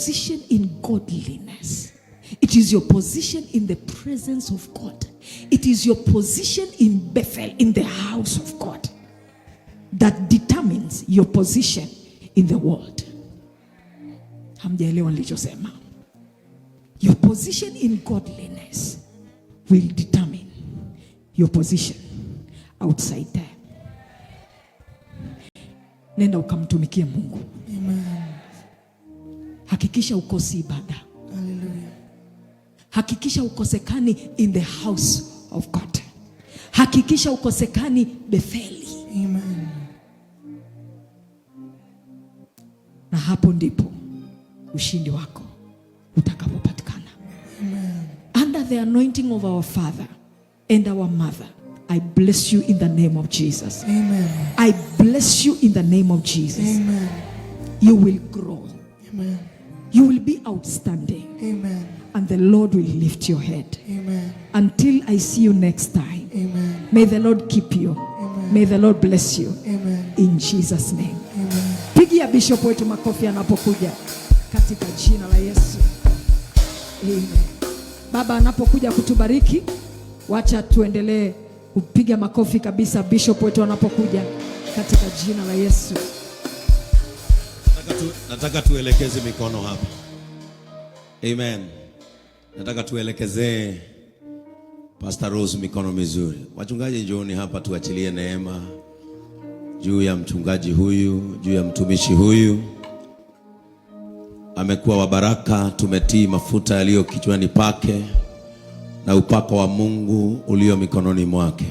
Position in godliness. It is your position in the presence of God. It is your position in Bethel, in the house of God, that determines your position in the world. Hamjaelewa nilichosema? Your position in godliness will determine your position outside there. Nenda ukamtumikie Mungu. Amen. Hakikisha hukosi ibada. Hallelujah. Hakikisha hukosekani in the house of God. Hakikisha hukosekani Betheli. Amen. Na hapo ndipo ushindi wako utakapopatikana. Under the anointing of our father and our mother, I bless you in the name of Jesus. Amen. I bless you in the name of Jesus. Amen. You will grow. Amen. You will be outstanding. Amen. And the Lord will lift your head. Amen. Until I see you next time. Amen. May the Lord keep you. Amen. May the Lord bless you. Amen. In Jesus' name. Amen. Pigia bishop wetu makofi anapokuja katika jina la Yesu. Amen. Baba anapokuja kutubariki, wacha tuendelee kupiga makofi kabisa bishop wetu anapokuja katika jina la Yesu. Nataka tuelekeze mikono hapa. Amen. Nataka tuelekezee Pastor Rose mikono mizuri. Wachungaji njooni hapa tuachilie neema juu ya mchungaji huyu, juu ya mtumishi huyu. Amekuwa wa baraka, tumetii mafuta yaliyo kichwani pake na upako wa Mungu ulio mikononi mwake,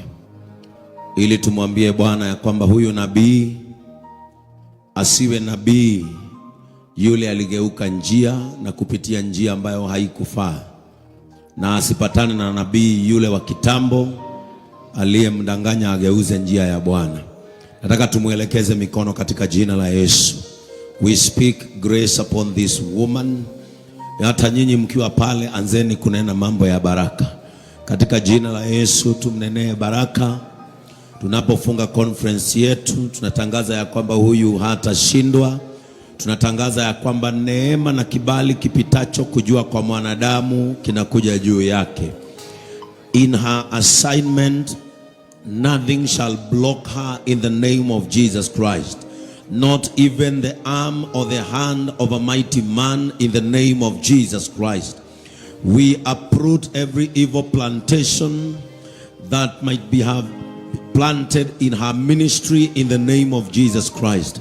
ili tumwambie Bwana ya kwamba huyu nabii asiwe nabii yule aligeuka njia na kupitia njia ambayo haikufaa, na asipatane na nabii yule wa kitambo aliyemdanganya ageuze njia ya Bwana. Nataka tumwelekeze mikono katika jina la Yesu. We speak grace upon this woman. Hata nyinyi mkiwa pale, anzeni kunena mambo ya baraka katika jina la Yesu. Tumnenee baraka. Tunapofunga conference yetu, tunatangaza ya kwamba huyu hatashindwa. Tunatangaza ya kwamba neema na kibali kipitacho kujua kwa mwanadamu kinakuja juu yake. In her assignment, nothing shall block her in the name of Jesus Christ. Not even the arm or the hand of a mighty man in the name of Jesus Christ. We uproot every evil plantation that might be have planted in her ministry in the name of Jesus Christ.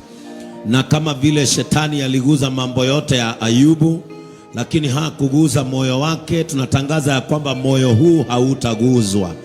Na kama vile shetani aliguza mambo yote ya Ayubu, lakini hakuguza moyo wake, tunatangaza ya kwamba moyo huu hautaguzwa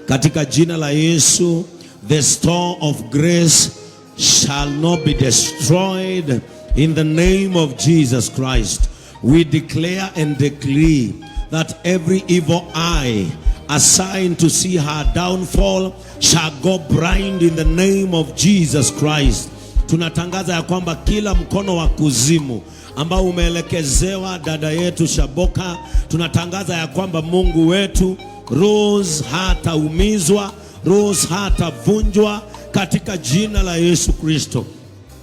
katika jina la Yesu. The store of grace shall not be destroyed in the name of Jesus Christ. We declare and decree that every evil eye assigned to see her downfall shall go blind in the name of Jesus Christ. Tunatangaza ya kwamba kila mkono wa kuzimu ambao umeelekezewa dada yetu Shaboka, tunatangaza ya kwamba Mungu wetu, Rose hataumizwa, Rose hatavunjwa katika jina la Yesu Kristo.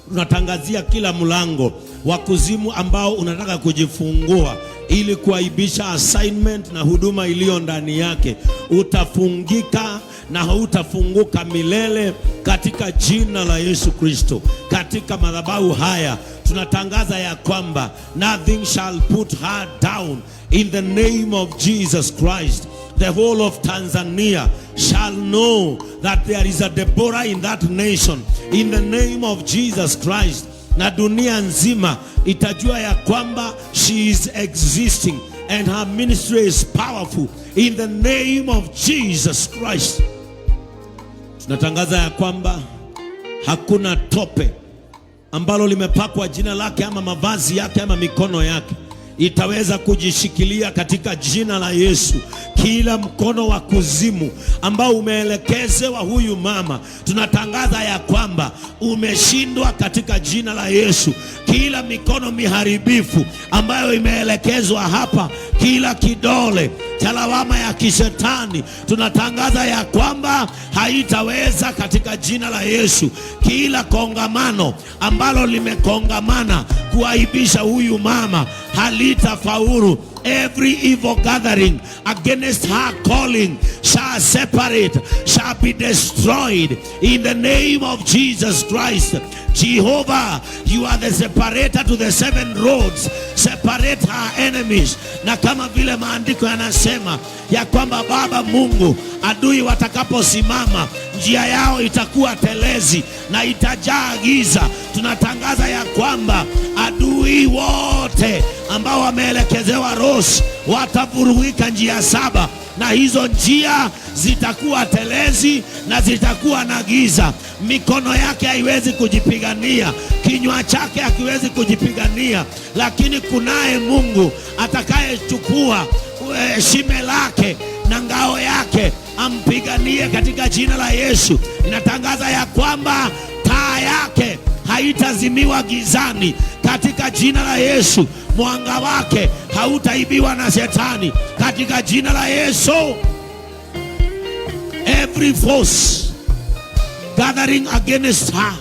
Tunatangazia kila mlango wa kuzimu ambao unataka kujifungua ili kuaibisha assignment na huduma iliyo ndani yake, utafungika na hautafunguka milele katika jina la Yesu Kristo. Katika madhabahu haya tunatangaza ya kwamba nothing shall put her down in the name of Jesus Christ. The whole of Tanzania shall know that there is a Deborah in that nation in the name of Jesus Christ. Na dunia nzima itajua ya kwamba she is existing and her ministry is powerful in the name of Jesus Christ. Tunatangaza ya kwamba hakuna tope ambalo limepakwa jina lake ama mavazi yake ama mikono yake itaweza kujishikilia katika jina la Yesu. Kila mkono wa kuzimu ambao umeelekezewa huyu mama, tunatangaza ya kwamba umeshindwa katika jina la Yesu. Kila mikono miharibifu ambayo imeelekezwa hapa, kila kidole cha lawama ya kishetani, tunatangaza ya kwamba haitaweza katika jina la Yesu. Kila kongamano ambalo limekongamana kuaibisha huyu mama halitafaulu. Every evil gathering against her calling shall separate, shall be destroyed in the name of Jesus Christ. Jehovah, you are the separator to the seven roads. Separate her enemies. Na kama vile maandiko yanasema ya kwamba Baba Mungu, adui watakaposimama, njia yao itakuwa telezi na itajaa giza. Tunatangaza ya kwamba adui wote ambao wameelekezewa Rose watavurugika njia saba, na hizo njia zitakuwa telezi na zitakuwa na giza. Mikono yake haiwezi kujipigania, kinywa chake hakiwezi kujipigania, lakini kunaye Mungu atakayechukua shime lake na ngao yake ampiganie katika jina la Yesu. Inatangaza ya kwamba taa yake haitazimiwa gizani katika jina la Yesu. Mwanga wake hautaibiwa na shetani katika jina la Yesu. Every force gathering against her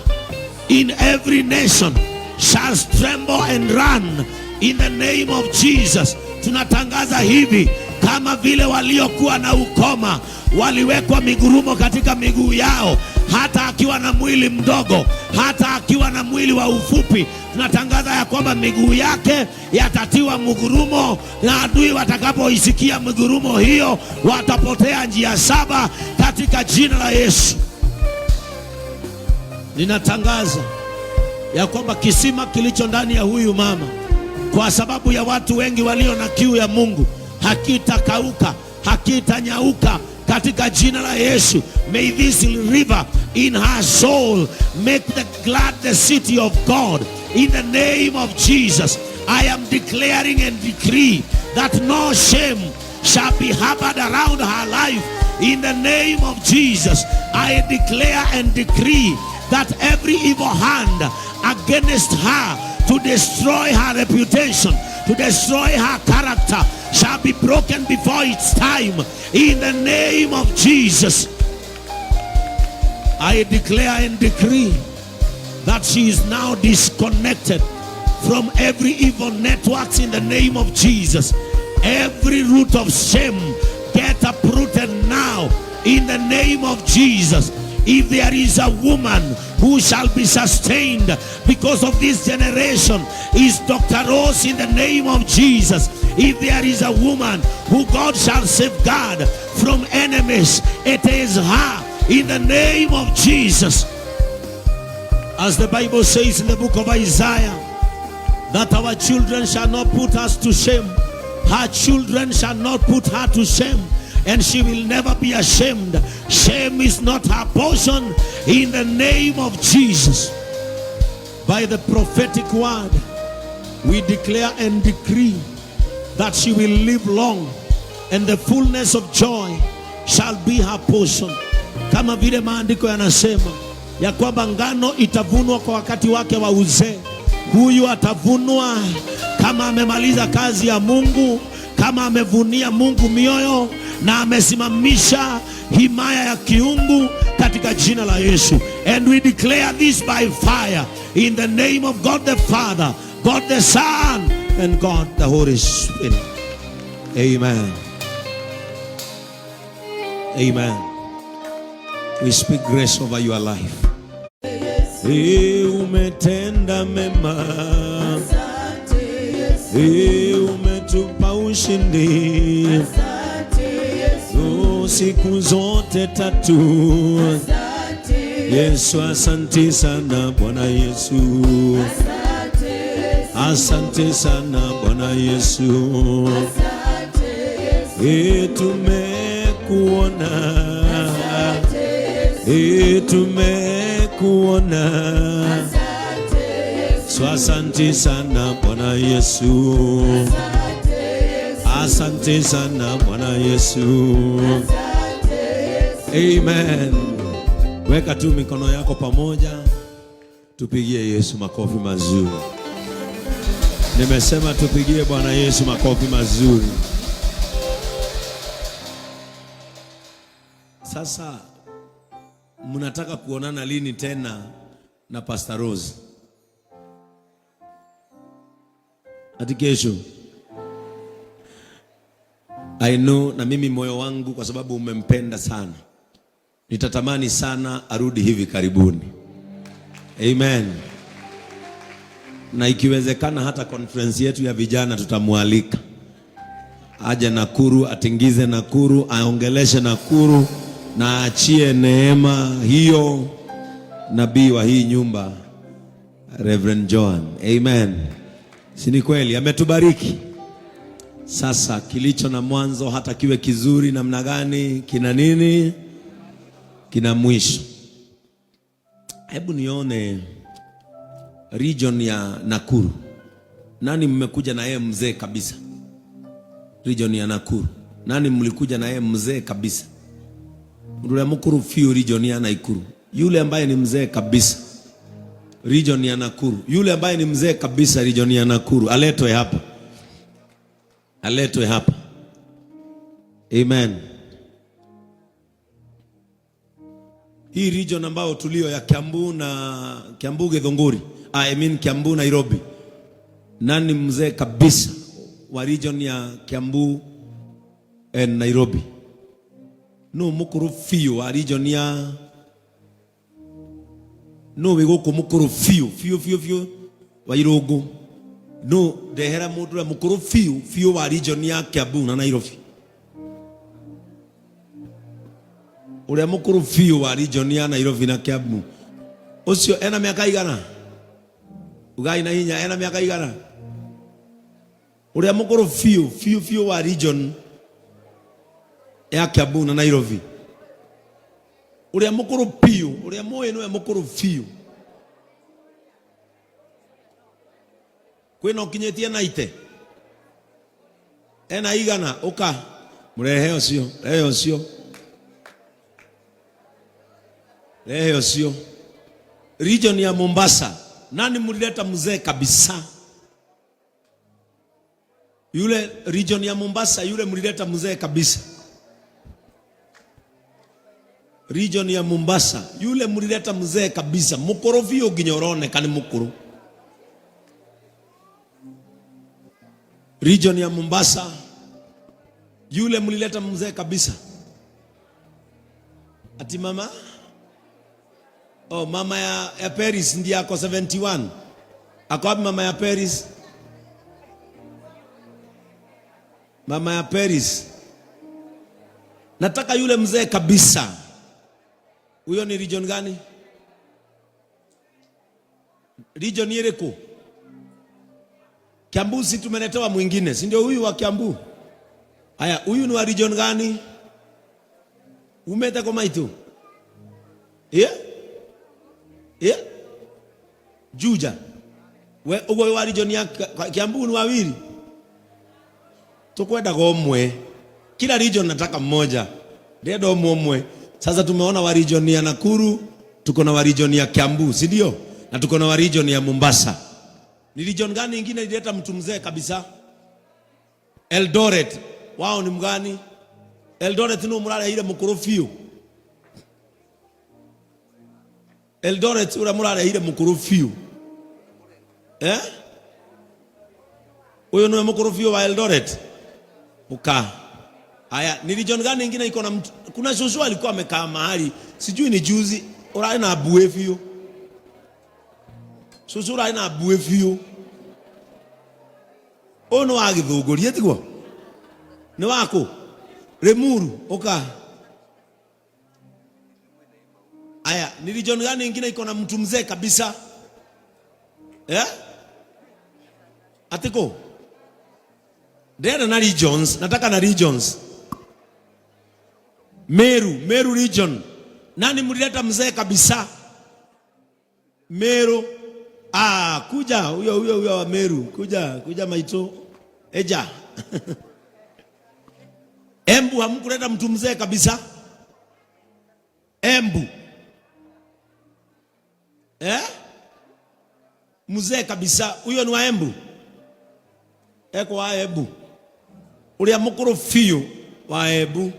in every nation shall tremble and run in the name of Jesus. Tunatangaza hivi, kama vile waliokuwa na ukoma waliwekwa migurumo katika miguu yao, hata akiwa na mwili mdogo, hata akiwa na mwili wa ufupi, tunatangaza ya kwamba miguu yake yatatiwa mgurumo, na adui watakapoisikia mgurumo hiyo watapotea njia saba katika jina la Yesu. Ninatangaza ya kwamba kisima kilicho ndani ya huyu mama, kwa sababu ya watu wengi walio na kiu ya Mungu, hakitakauka, hakitanyauka katika jina la Yesu. May this river in her soul make the glad the city of God in the name of Jesus. I am declaring and decree that no shame shall be harbored around her life in the name of Jesus. I declare and decree that every evil hand against her to destroy her reputation, to destroy her character, shall be broken before its time in the name of Jesus. I declare and decree that she is now disconnected from every evil networks in the name of Jesus. Every root of shame get uprooted now in the name of Jesus. If there is a woman who shall be sustained because of this generation, is Dr. Rose in the name of Jesus. If there is a woman who God shall safeguard from enemies, it is her in the name of Jesus. As the Bible says in the book of Isaiah, that our children shall not put us to shame. Her children shall not put her to shame, and she will never be ashamed. Shame is not her portion in the name of Jesus. By the prophetic word, we declare and decree that she will live long and the fullness of joy shall be her portion. Kama vile maandiko yanasema ya kwamba ngano itavunwa kwa wakati wake wa uzee. Huyu atavunwa kama amemaliza kazi ya Mungu, kama amevunia Mungu mioyo na amesimamisha himaya ya kiungu katika jina la Yesu. And we declare this by fire in the name of God the Father, God the Son, and God the Holy Spirit. Amen. Amen. We speak grace over your life. Umetenda mema. Umetupa ushindi. Oh, siku zote tatu. Yesu, asante sana Bwana Yesu. Asante sana Bwana Yesu. Tumekuona. Tumekuona. So asante sana Bwana Yesu. Asante sana Bwana Yesu. Amen. Weka tu mikono yako pamoja, tupigie Yesu makofi mazuri. Nimesema tupigie Bwana Yesu makofi mazuri. Sasa mnataka kuonana lini tena na Pastor Rose? Ati kesho? I know, na mimi moyo wangu kwa sababu umempenda sana, nitatamani sana arudi hivi karibuni. Amen. Na ikiwezekana hata conference yetu ya vijana tutamwalika aje Nakuru, atingize Nakuru, aongeleshe Nakuru na aachie neema hiyo nabii wa hii nyumba Reverend Joan. Amen. Si ni kweli ametubariki? Sasa kilicho na mwanzo hata kiwe kizuri namna gani, kina nini? Kina mwisho. Hebu nione region ya Nakuru. Nani mmekuja na yeye mzee kabisa? Region ya Nakuru. Nani mlikuja na yeye mzee kabisa? Ndule mukuru fiu region ya Nakuru. Yule ambaye ni mzee kabisa region ya Nakuru. Yule ambaye ni mzee kabisa region ya Nakuru aletwe hapa. Aletwe hapa. Amen. Hii region ambayo tulio ya Kiambu na Kiambu Githunguri, I mean Kiambu Nairobi. Nani mzee kabisa wa region ya Kiambu and Nairobi? No mukuru fiu wa region ya no wi guku mukuru fiu fiu fiu fiu wa Irungu. No ndehera mundu uria mukuru fiu fiu wa region ya Kiambu na Nairobi. Uria mukuru fiu wa region ya Nairobi na Kiambu ucio ena miaka igana? Ugai na hinya, ena miaka igana? Uria mukuru fiu fiu fiu wa region ya Kiambu na Nairobi, uria mukuru piu, uria moi niwe mukuru fiu, kwina ukinyitie na ite ena igana, uka murehe ucio, rehe ucio, rehe ucio. Region ya Mombasa, nani mulileta mzee kabisa? Yule region ya Mombasa, yule mulileta mzee kabisa. Region ya Mombasa, yule mulileta mzee kabisa. Mukuru biũ nginya ũroneka nĩ mukuru. Region ya Mombasa, yule mulileta mzee kabisa. Ati mama? Oh, mama ya Paris ndiye ako 71. Ako wapi mama ya Paris? Mama ya Paris. Nataka yule mzee kabisa. Huyo ni region gani? Region iriku? Kiambu si tumeletewa mwingine, si ndio huyu wa Kiambu? Haya, huyu ni wa region gani? Umete kwa maitu? Yeah? Yeah? Juja. We ugo wa region ya Kiambu ni wawili. Tukwenda gomwe. Kila region nataka mmoja. Ndio omwe. Sasa tumeona wa region ya Nakuru, tuko na wa region ya Kiambu, si ndio? Na tuko na wa region ya Mombasa. Ni region gani nyingine ilileta mtu mzee kabisa? Eldoret. Wao ni mgani? Eldoret no murare ile mukuru biũ. Eldoret ura murare ile mukuru biũ. Eh? Huyo niwe mukuru biũ wa Eldoret? Uka. Aya, ni region gani nyingine iko na mtu? Kuna shosho alikuwa amekaa mahali, sijui ni juzi, urare na bue biũ. Shosho urare na bue biũ. Ũyũ nĩ wa Gĩthũngũri, tiguo? Nĩ waku? Limuru, uka. Aya, ni region gani nyingine iko na mtu mzee kabisa? Eh? Atiko? Ndenda na regions, nataka na regions. Meru, Meru region. Nani mlileta mzee kabisa? Meru. Ah, kuja huyo huyo huyo wa Meru. Kuja, kuja maito. Eja. Embu hamkuleta mtu mzee kabisa? Embu. Eh? Mzee kabisa, huyo ni wa Embu. Eko wa Embu. Uria mukuru biũ wa Embu.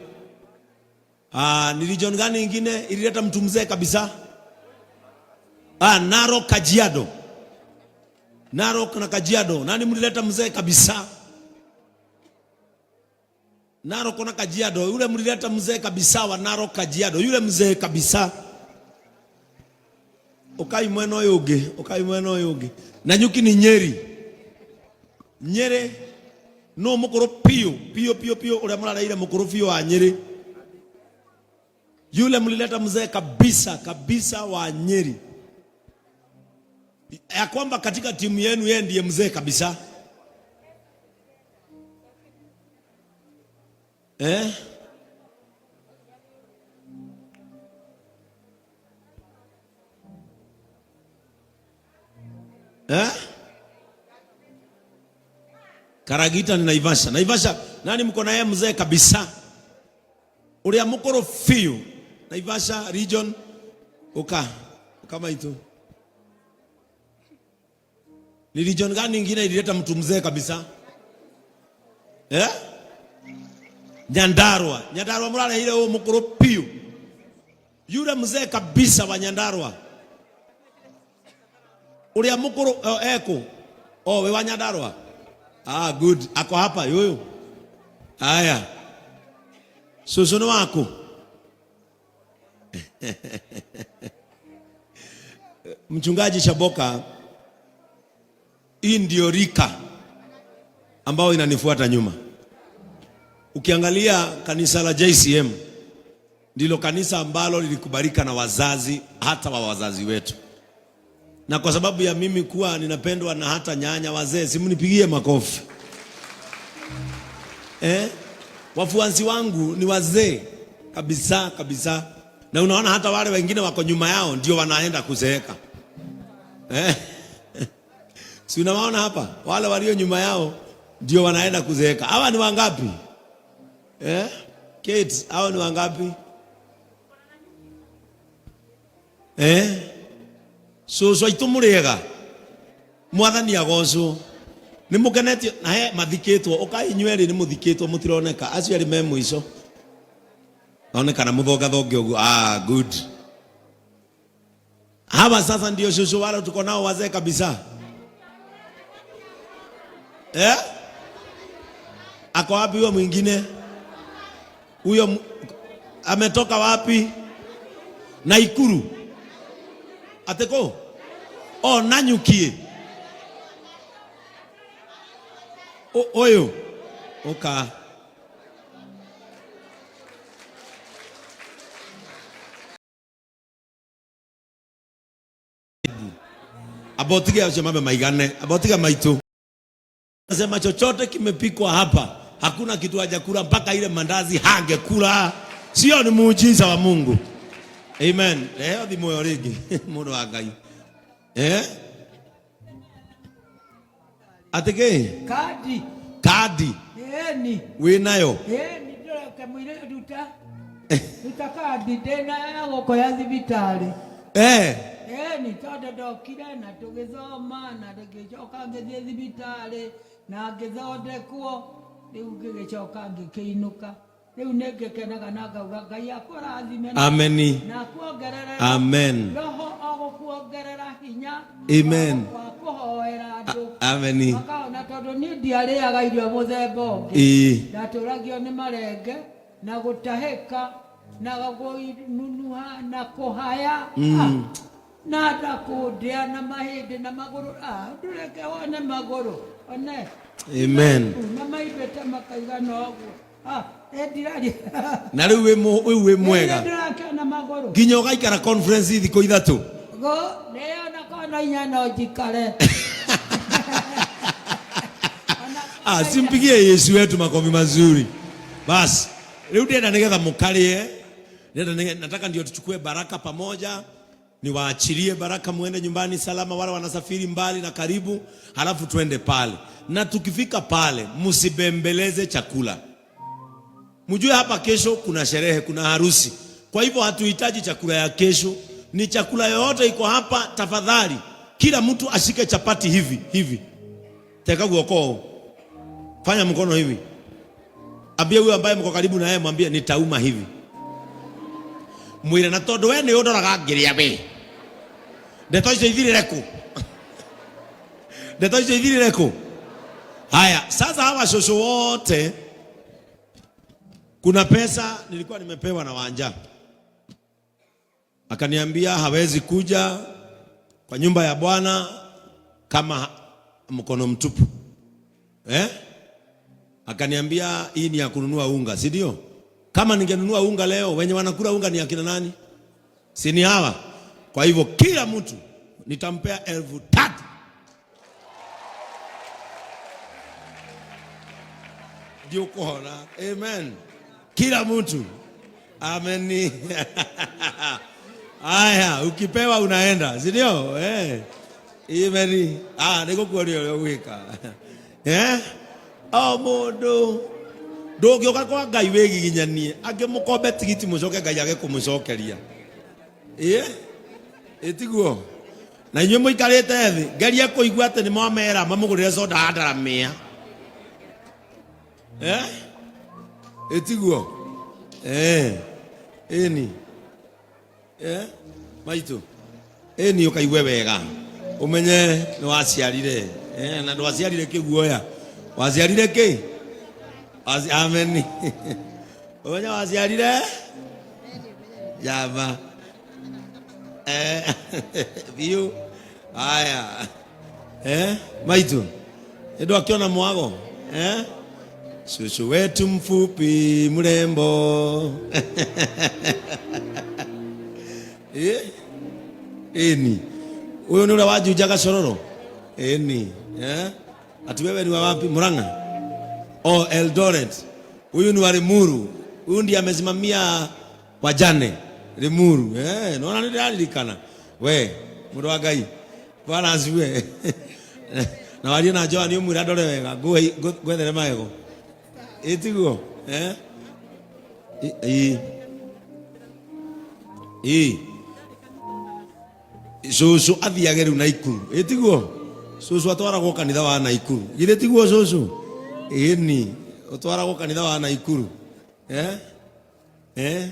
Ni region gani ingine ilileta mtu mzee kabisa? Narok, Kajiado. Narok na Kajiado. Nani mlileta mzee kabisa? Narok na Kajiado. Yule mlileta mzee kabisa wa Narok Kajiado. Yule mzee kabisa. Ukai mwena uyu ungi, ukai mwena uyu ungi. Nanyuki ni Nyeri. Nyeri no mukuru piu, piu piu piu uria murareire mukuru piu wa Nyeri. Yule mlileta mzee kabisa kabisa wa Nyeri. Ya kwamba katika timu yenu yeye ndiye mzee kabisa. Eh? Eh? Karagita ni Naivasha. Naivasha, nani mko na yeye mzee kabisa? Uria mukuru fiu. Naivasha region uka kama itu. Ni region gani nyingine ilileta mtu mzee kabisa? Eh? Nyandarua. Nyandarua murare ile huo mukuru piu. Yule mzee kabisa wa Nyandarua. Uria mukuru eko. Oh, we wa Nyandarua. Ah, good. Ako hapa yoyo. Haya. Susu ni wako. Mchungaji Shaboka, hii ndio rika ambayo inanifuata nyuma. Ukiangalia kanisa la JCM ndilo kanisa ambalo lilikubalika na wazazi, hata wa wazazi wetu. Na kwa sababu ya mimi kuwa ninapendwa na hata nyanya wazee, simnipigie makofi. Wafuasi wangu ni wazee kabisa kabisa. Na unaona hata wale wengine wako nyuma yao ndio wanaenda kuzeeka. Si unawaona hapa wale walio nyuma yao ndio wanaenda kuzeeka. Hawa ni wangapi? Kate, hawa ni wangapi? Cucu aitũ mũrĩega, mwathani agocwo. Nĩ mũkenetio na he mathikĩtwo, ũkai inyuĩ erĩ nĩ mũthikĩtwo mũtironeka, acio erĩ me mũico. Onekana mũthongathonge ũguo. Ah, good. Hawa sasa ndio shosho wale tuko nao wazee kabisa. Ako wapi huyo mwingine? Huyo ametoka wapi? Naikuru. Ateko? Oh, Nanyukie. Oyo. Oka. Abotige acio mabe maigane, abotige maitu. Nasema chochote kimepikwa hapa, hakuna kitu hajakula mpaka ile mandazi hangekula. Sio, ni muujiza wa Mungu. Amen. Leo thimu yo ringi mundu wa Ngai. Atike? Kadi. Kadi. Eni. Wi nayo? Eni ndoreke mwire ruta. Ruta kadi ndina ya goko ya thibitari. Eni tondu ndokire na tugithoma na ngicoka ngithie thibitari na ngithondekwo riu ngigicoka ngikiinuka. Riu ningikenaga na ngauga Ngai akũrathime na Ameni. na kuongerera Amen. roho ogũkuongerera hinya. Amen. Wa kũhoera andũ. Ameni. Makaona tondu niĩ ndiarĩaga irio mũthemba ũngĩ. Ndatũragio nĩ marenge na gũtahĩka na kũnunuha na kũhaya. Na ndakũndĩa na mahĩndĩ na magũrũ. Ndũreke wone magũrũ. One. Amen. Na maimbĩte makaigana ũguo. Ndiraria. Na rĩu rĩu wĩ mwega. Nĩ ndĩrakena magũrũ. Nginya ũgaikara conference thikũ ithatũ. Go, nĩyo na kona inya no njikare. Simpigie Yesu wetu makofi mazuri. Bas, rĩu ndĩrenda nĩgetha mũkarĩe. Ndĩrenda nataka ndio tuchukue baraka pamoja. Niwaachilie baraka muende nyumbani salama, wale wanasafiri mbali na karibu, halafu tuende pale. Na tukifika pale, msibembeleze chakula. Mjue hapa kesho kuna sherehe, kuna harusi. Kwa hivyo hatuhitaji chakula ya kesho, ni chakula yoyote iko hapa. Tafadhali kila mtu ashike chapati hivi hivi. Teka guoko. Fanya mkono hivi. Ambia huyo ambaye mko karibu na yeye, mwambie nitauma hivi. Mwĩre na tondũ we nĩ ũndoraga ngĩrĩa we. Ndeto icio ithirĩre kũ? Ndeto icio ithirĩre kũ? Haya, sasa hawa shosho wote, kuna pesa nilikuwa nimepewa na Wanja, akaniambia hawezi kuja kwa nyumba ya Bwana kama mkono mtupu eh? Akaniambia hii ni ya kununua unga, si ndio? Kama ningenunua unga leo, wenye wanakula unga ni akina nani? Si ni hawa? Kwa hivyo kila mtu nitampea 3,000. Ndio kuona. Amen. Kila mtu. Amen. Aya, ukipewa unaenda, si ndio? Eh. Amen. Ah, nĩgũkuonia ũrĩa ũgwĩka. Eh? O mũndũ ndũngĩũka kwa Ngai wĩgiginyanie angĩ mũkombe tigiti mũcoke Ngai age kũmũcokeria. Ĩ? Ĩtiguo? Na inyuĩ mũikarĩte thĩ, ngerie kũigua atĩ nĩ mwamera mamũgũrĩre soda ya ndaramĩa. Eh? Ĩtiguo? Eh. Ĩni. Eh? Maitũ. Ĩni ũkaigue wega. Ũmenye nĩ waciarire. Eh, na ndwaciarire kĩguoya. Waciarire kĩ? Amen. Ũmenye waciarire? Jaba. Eh, biũ. Haya. Eh, maitu. Ndio akiona mwago. Eh? Shushu wetu mfupi mrembo. Eh? Eni. Huyo ni ule wajunjaga sororo? Eni. Eh? Ati wewe ni wa wapi? Murang'a? Oh, Eldoret. Huyu ni wa Limuru. Huyu ndiye amesimamia wajane Limuru. Eh, naona nĩndĩraririkana. We, mũndũ wa Ngai. Bwana asifiwe. Na warie na Joan ũmwĩre andore wega, ngwethere magego. Ĩtiguo? Eh? Ĩ. Ĩ. Cũcũ athiage rĩu Naikuru. Ĩtiguo? Cũcũ atwaragwo kanitha wa Naikuru. Githĩ tiguo cũcũ? Ĩni, ũtwaragwo kanitha wa Naikuru. Eh? Eh?